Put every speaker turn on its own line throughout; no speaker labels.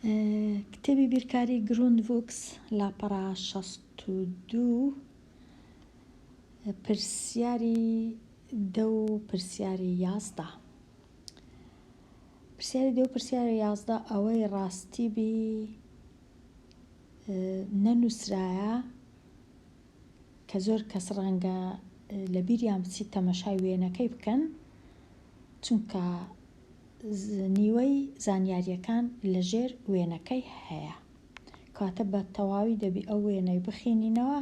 کتێبی بیرکاری گروندڤوکس لاپەڕە 62 پرسیاری دە و پرسیاری 11. پرسیاری دە و پرسیاری 11 ئەوەی ڕاستی بی نەنووسرایە کە زۆر کەس ڕەنگە لە بیریان بچیت تەمەشای وێنەکەی بکەن چونکە نیوەی زانیاریەکان لە ژێر وێنەکەی هەیە کەواتە بە تەواوی دەبی ئەو وێنەی بخینینەوە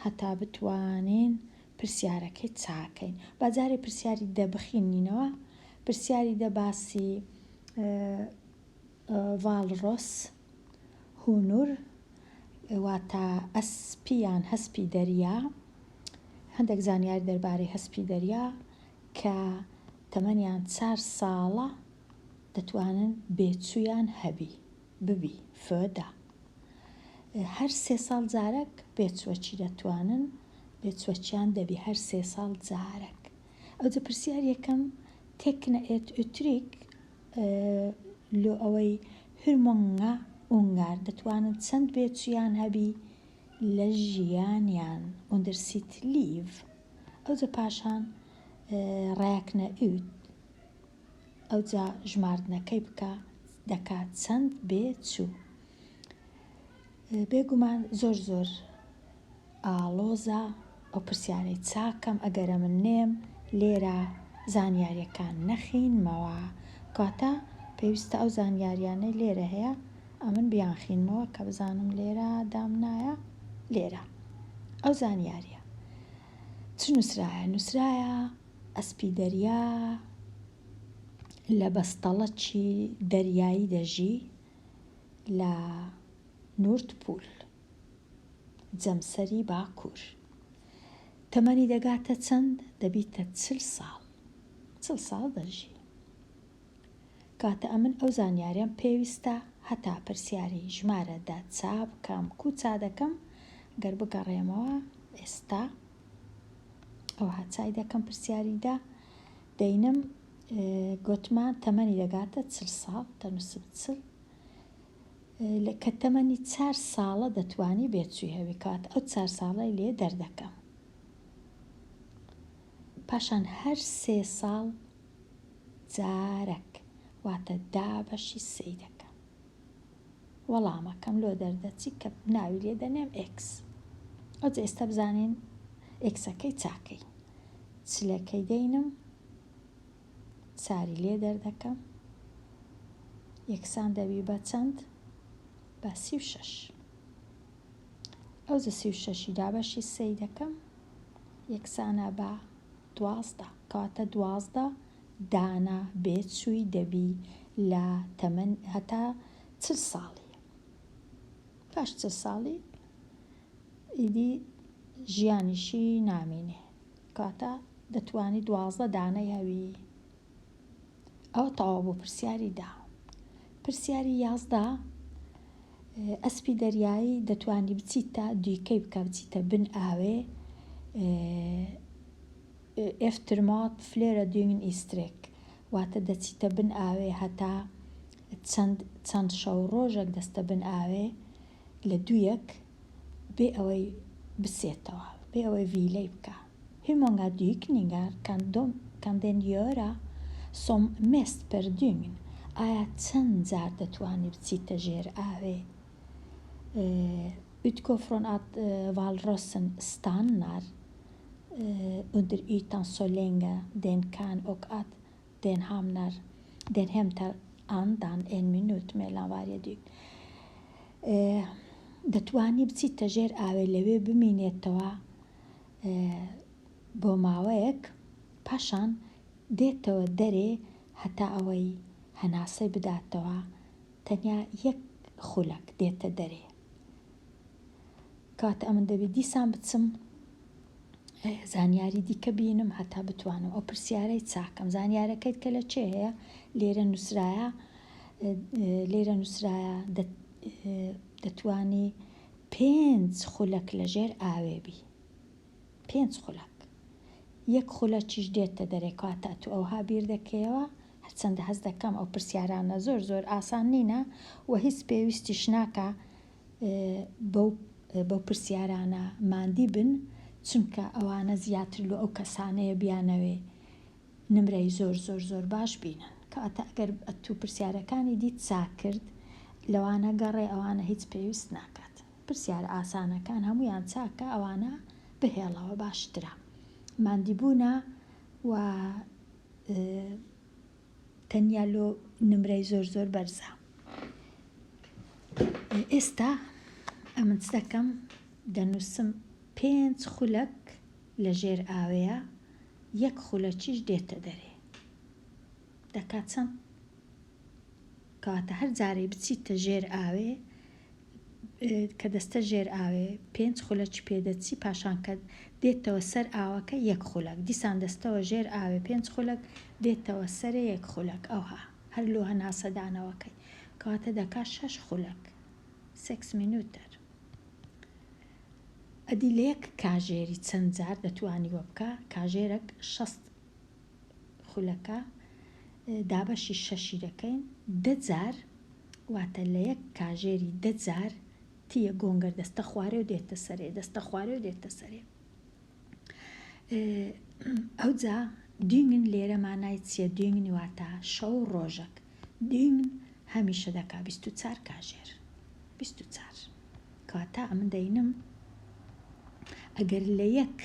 هەتا بتوانین پرسیارەکەی چاکەین. با جارێ پرسیاری دە بخینینەوە. پرسیاری دە باسی ڤاڵڕۆس هونور واتە ئەسپی یان هەسپی دەریا، هەندێک زانیاری دەربارەی هەسپی دەریا کە تەمەنیان چار ساڵە دەتوانن بێچوویان هەبی ببی föda هەر سێ ساڵ جارەک بێچوەچی دەتوانن بێچوەچیان دەبی هەر سێ ساڵ جارەک ئەوجە پرسیار یەکەم teckna ett uttryck لۆ ئەوەی hur många ungar دەتوانن چەند بێچوویان هەبی لە ژیانیان under sitt liv ئەوجە پاشان räkna ut ئەوجا ژماردنەکەی بکە دەکا چەند بێچوو. بێگومان زۆر زۆر ئاڵۆزە ئەو پرسیارەی چاکەم ئەگەر ئەمن نێم لێرە زانیاریەکان نەخینمەوە کەواتە پێویستە ئەو زانیاریانەی لێرە هەیە ئەمن بیانخینمەوە کە بزانم لێرە دامنایە لێرە ئەو زانیاریە چ نووسرایە نووسرایە ئەسپی دەریا لە بەستەڵەکی دەریایی دەژی لە نوردپول جەمسەری باکوور. تەمەنی دەگاتە چەند؟ دەبیتە 40 ساڵ. 40 ساڵ دەژی. کاتە ئەمن ئەو زانیاریەم پێویستە هەتا پرسیاری ژمارە دە چا بکەم کو چا دەکەم گەر بگەڕێمەوە ئێستا ئەوها چای دەکەم پرسیاری دە دەینم گۆتمان تەمەنی دەگاتە 40 ساڵ دەنووسم 40 کە تەمەنی چار ساڵە دەتوانی بێچووی هەبی کەواتە ئەو چار ساڵەی لێ دەردەکەم پاشان هەر سێ ساڵ جارەک واتە دابەشی سێی دەکەم وەڵامەکەم لۆ دەردەچی کە ناوی لێ دەنێم x ئەوجا ئێستا بزانین x ەکەی چاکەی چلەکەی دەینم چاری لێ دەردەکەم یەکسان دەبی بە چەند؟ بە 36. ئەوجە 36ی دابەشی سێی دەکەم یەکسانە بە 12. کەواتە 12 دانە بێچووی دەبی لە تەمەن هەتا 40 ساڵی. پاش 40 ساڵی ئیدی ژیانیشی نامینێ. کەواتە دەتوانی 12 دانەی هەوی. ئەوە تەواو بوو پرسیاری دە. پرسیاری 11 ئەسپی دەریایی دەتوانی بچیتە دویکەی بکە بچیتە بن ئاوێ efter mat flera dygn i sträck واتە دەچیتە بن ئاوێ هەتا چەند چەند شەو ڕۆژێک دەستە بن ئاوێ لە دویەک بێ ئەوەی بچێتەوە بێ ئەوەی ڤیلەی بکە. Hur många dykningar kan, de, kan den göra som mest per dygn? ئایا چەند جار دەتوانی بچیتە ژێر ئاوێ؟ Utgå från att valrossen stannar under ytan så länge den kan och att den hamnar, den hämtar andan en minut mellan varje dygn. دەتوانی بچیتە ژێر ئاوێ لەوێ بمینێتەوە بۆ ماوەیەک پاشان دێتەوە دەرێ هەتا ئەوەی هەناسەی بداتەوە تەنیا یەک خولەک دێتە دەرێ. کەواتە ئەمن دەبێت دیسان بچم زانیاری دیکە بینم هەتا بتوانم ئەو پرسیارەی چاکەم. زانیارەکەیت کە لە چێ هەیە؟ لێرە نووسرایە لێرە نووسرایە دەتوانی پێنج خولەک لەژێر ئاوێ بی. پێنج خولەک. یەک خولەکیش دێتە دەرێ کەواتە ئەتوو ئەوها بیر دەکەیەوە. هەرچەندە هەست دەکەم ئەو پرسیارانە زۆر زۆر ئاسان نینە و هیچ پێویستیش ناکا بەو بەو پرسیارانە ماندی بن چونکە ئەوانە زیاتر لۆ ئەو کەسانەیە بیانەوێ نمرەی زۆر زۆر زۆر باش بینن کەواتە ئەگەر ئەتوو پرسیارەکانی دیت چاک کرد لەوانە گەڕێ ئەوانە هیچ پێویست ناکات پرسیارە ئاسانەکان هەموویان چاکە ئەوانە بهێڵەوە باشترە ماندیبوونە و تەنیا لۆ نمرەی زۆر زۆر بەرزە ئێستا ئەمن چ دەکەم دەنووسم پێنج خولەک لە ژێر ئاوەیە یەک خولەکیش دێتە دەرێ دەکات چەند کەواتە هەر جارەی بچیتە ژێر ئاوێ کە دەستە ژێر ئاوێ پێنج خولەکی پێ دەچی پاشان کە دێتەوە سەر ئاوەکە یەک خولەک دیسان دەستەوە ژێر ئاوێ پێنج خولەک دێتەوە سەرێ یەک خولەک ئەوها هەر لۆ هەناسەدانەوەکەی کەواتە دەکا شەش خولەک seks minutter ئەدی لە یەک کاژێری چەند جار دەتوانی وە بکا کاژێرەک 60 خولەکە دابەشی شەشی دەکەین دە جار واتە لە یەک کاژێری دە جار tio gånger دەستە خوارێ و دێتە سەرێ دەستە خوارێ و دێتە سەرێ ئەوجا dygn لێرە مانای چییە dygn واتە شەو ڕۆژەک dygn هەمیشە دەکا 24 کاژێر 24 کەواتە ئەمن دەینم ئەگەر لە یەک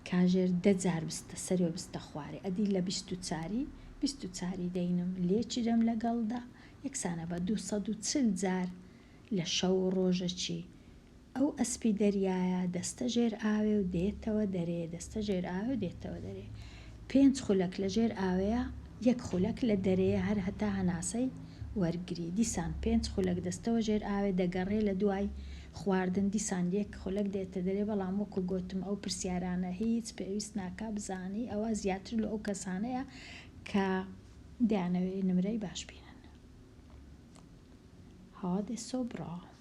کاژێر دە جار بستە سەرێ و بستە خوارێ ئەدی لە بیست و چاری بیست و چاری دەینم لێکی دەم لەگەڵ دە یەکسانە بە 240 جار لە شەو و ڕۆژەکی ئەو ئەسپی دەریایە دەستە ژێر ئاوێ و دێتەوە دەرێ دەستە ژێر ئاوێ و دێتەوە دەرێ پێنج خولەک لە ژێر ئاوێیە یەک خولەک لە دەرێیە هەر هەتا هەناسەی وەرگری دیسان پێنج خولەک دەستەوە ژێر ئاوێ دەگەڕێ لە دوای خواردن دیسان یەک خولەک دێتە دەرێ بەڵام وەکو گۆتم ئەو پرسیارانە هیچ پێویست ناکا بزانی ئەوە زیاتر لۆ ئەو کەسانەیە کە دەیانەوێ نمرەی باش بینن. Ha det så bra.